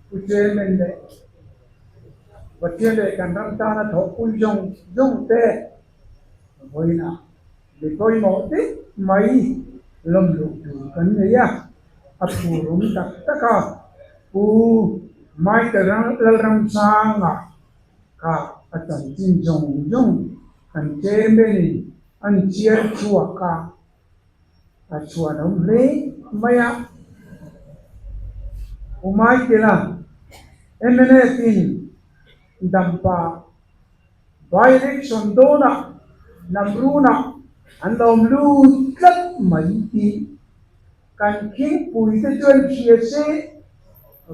Pu Chairman leh Pathian leh kan ram tana thawhpui zawng zawng te vawiinah mi pawimawh deuh mai lawm luh tur kan nei a, a phurum tak tak a, Pu Michael Lalramsanga kha a chanchin zawng zawng kan Chairman in an chhiar chhuak a. A chhuanawm hle mai a. U Michael-a mnf in Dampa by-election dawnah Namrunah an lawm lut tlat mai tih kan khingpui te chuan hria se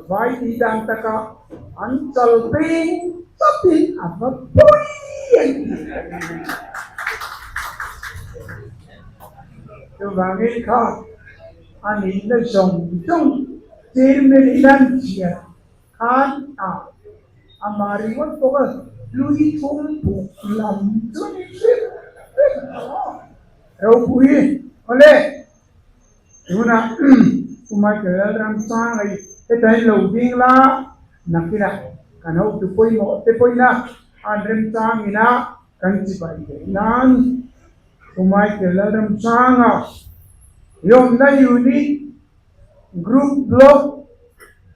vai tih dan takah an chal peng chapin a va pawi an ti. Chuvangin kha a nihna zawng zawng chairman in an chhiar khan a amah ringawt bawk a hlui thum buk lam chu ni hrim hrim ropui awle. Tunah Pu Michael Lalramsanga i heta in lo ding la, nakinah kan hotu pawimawh te pawina an remchangina kan chibai theih nan Pu Michael Lalramsanga i awmna unit group block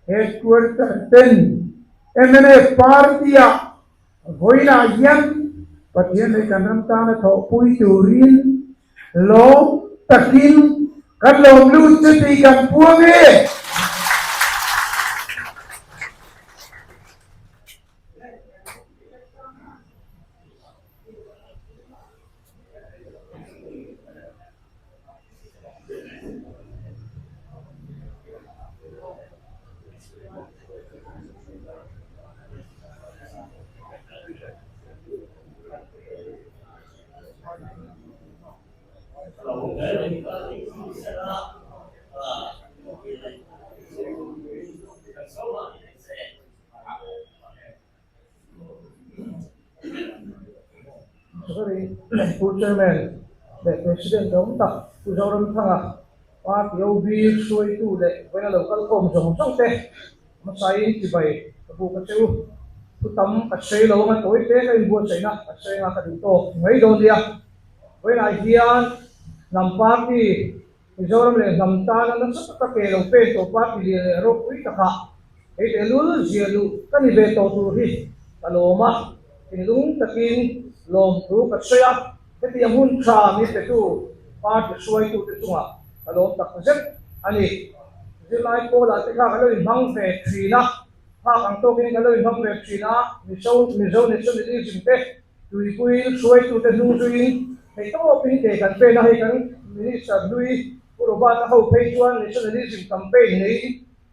headquarter ten mnf party-ah vawiinah hian Pathian leh kan ram tana thawhpui turin Lawm takin kan lawm lut chu tih kan puang e. Pu Chairman leh President awm tak Pu Zoramthanga Party OB hruaitu leh vawiina lo kal khawm zawng zawng te hmasain chibai ka buk a che u. Thu tam ka sawi lo anga tawi te ka inbuatsaihna ka sawi anga ka duh tawk mai dawn nia. Vawiinah hian hnam party Mizoram leh hnam tana nasa taka ke lo pen tawh party lian leh ropui takah hei tehlul zia luh ka ni ve tawh tur hi ka lawm a, thinlung takin lawmthu ka sawi a, hetiang hun tha min petu party hruaitute chungah ka lawm tak zet a ni. Zirlai pawlah te kha ka lo inhmang ve thin a, phak ang tawkin ka lo inhmang ve thin a, Mizo Mizo nationalism te tuipui hruaitute hnung zuiin theih tawpin ke kan pen a, hei kan Minister hlui Pu Robert a ho phei chuan nationalism campaign neiin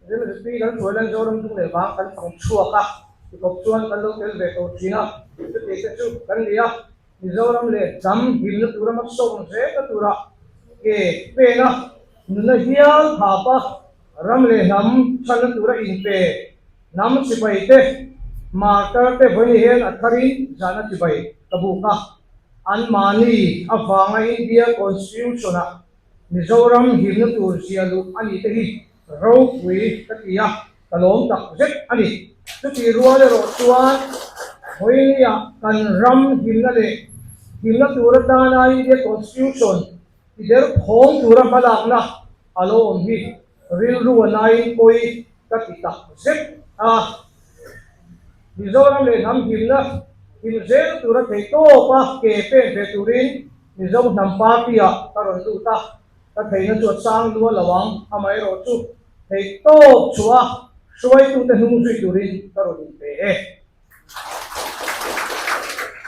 MZP kan hruai lan Zoram dung leh vang kan fang chhuak a, tikawp chuan kan lo tel ve tawh thin a, chutih te chu kan ni a. Mizoram leh hnam himna tura hmasawm zelna tura ke pen a, nuna hial thap a, ram leh hnam chhanna tura inpe hnam sipai te, martar te vawiin hian a tharin zahna chibai ka buk a. Anmahni avanga India Constitution-ah Mizoram himna tur zia luh a nih te hi ropui ka ti a, ka lawm tak zet a ni. Chutih rual erawh chuan vawinia kan ram himna leh himna tur atana India Constitution tider phawng tura hmalakna a lo awm hi rilru a naiin pawi ka ti tak zet a. Mizoram leh hnam himna him zel tura theihtawpa ke pen ve turin Mizo hnam party-ah ka rawn lut a. Ka theihna chu a chang lual lo ang, amaherawh chu theih tawp chhuah a hruaitute hnung zui turin ka rawn inpe e.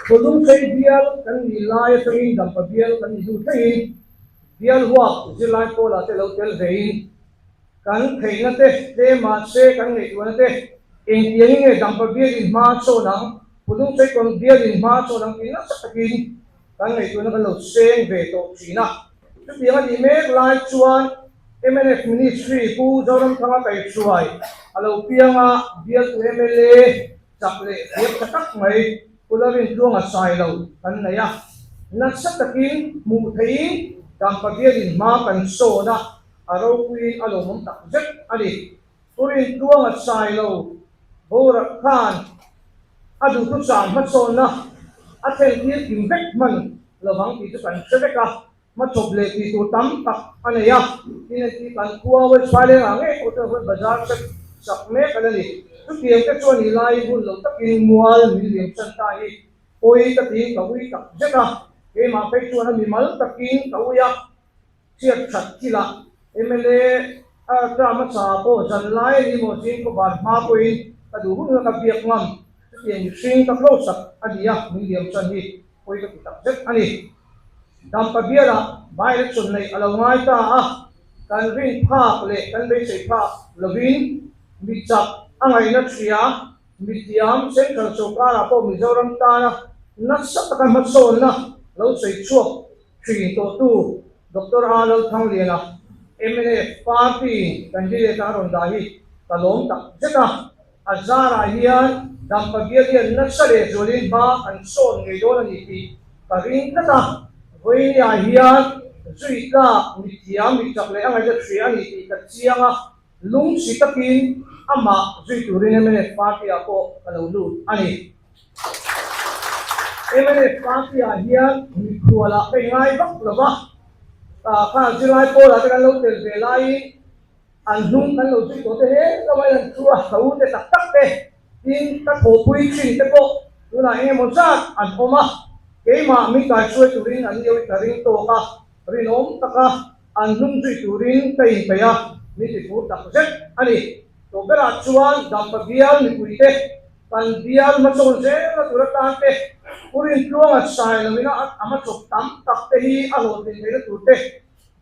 Khawlungphei bial kan nih lai atangin Dampa bial kan nih hnu thlengin bial huak zirlai pawlah te lo tel vein kan theihna te tlem mahse kan ngaihtuahna te engtiangin nge Dampa bial in hma sawn ang, Khawlungphei kawn bial in hma sawn ang tih nasa takin kan ngaihtuahna kan lo seng ve tawh thin a. Chutiang a nih mek lai chuan mnf Ministry Pu Zoramthanga kaihhruai a lo piang a, bialtu mla chak leh thiam tha tak mai Pu Lalrintluanga sai lo kan nei a. Nasa takin hmuh theihin Dampa bialin hma kan sawn a, a ropuiin a lawmawm tak zet a ni. Pu Rintluanga Sailo boral khan a duhthusam hmasawnna a thlentir kim vek hman lovang tih chu kan hre vek a. Hmachawp leh tih tur tam tak a nei a, tin heti kan khua West Phaileng ah ngei pawh chuan huan bazar sak sak mek a la ni. Chutiang te chuan i lai hun lo takin mual min liam chan ta hi pawi ka tiin ka ui tak zet a, keimah phei chuan a mimal takin ka ui a, chhiat that thilah mla a term a sa pawh zan lai a ni maw zing khawvar hma pawhin ka duh hun hun a ka biak ngam chutiang mihring ka close tak a ni a, min liam chan hi pawi ka ti tak zet a ni. Dampa bialah by-election neih a lo ngai ta a, kan rin phak leh kan beisei phak lovin mi chak a ngaihna hria, mi thiam Central sawrkarah pawh Mizoram tana nasa taka hmasawnna lo sawi chhuak thin tawhtu Doctor A Lalthangliana, mnf party candidate a rawn dah hi ka lawm tak zet a. A zarah hian Dampa bial hian nasa leh zualin hma an sawn ngei dawn a ni tih ka ring tlat a, vawinia hian zui tlak mithiam mitchak leh a ngaihna hria a ni tih ka chiang a, lungsi takin amah zui turin mnf party-ah pawh ka lo lut a ni. Mnf party-ah hian mikhualah ka ingai vak lo va, kha zirlai pawlah te kan lo tel ve laiin, An hnung kan lo zui tawh te he lo a lan chu a ka u te tak tak te tin ka thawhpui thin te pawh tunah eng emaw zat an awm a, keimah min kaihruai turin an io i ka ring tawk a, rinawm taka an hnung zui turin ka inpeih a, min ti fur tak zet a ni. Tawh berah chuan Dampa bial mipui te kan bial hmasawn zelna tur atan te, Pu Rintluanga Sailoina a hmachawp tam tak te hi a hlawhtlin theihna tur te,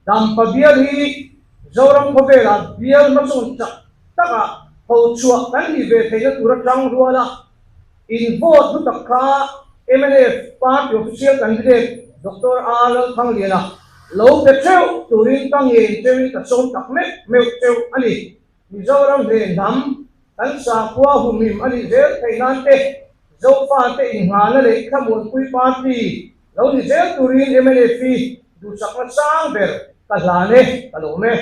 Dampa bial hi Zoram khawvelah bial hmasawn chak takah hochhuah kan nih ve theihna tur atang ruala in vote hlu tak kha mnf party official candidate Doctor A Lalthangliana lo pe theuh turin ka ngen cheuin ka sawm tak meuh meuh cheuh a ni. Mizoram hle hnam kan sakhua humhim a nih zel theih nan te, Zofate innghalna leh Thlamuanpui party lo ni zel turin mnf hi duhsakna sang ber ka hlan e, ka lawm e.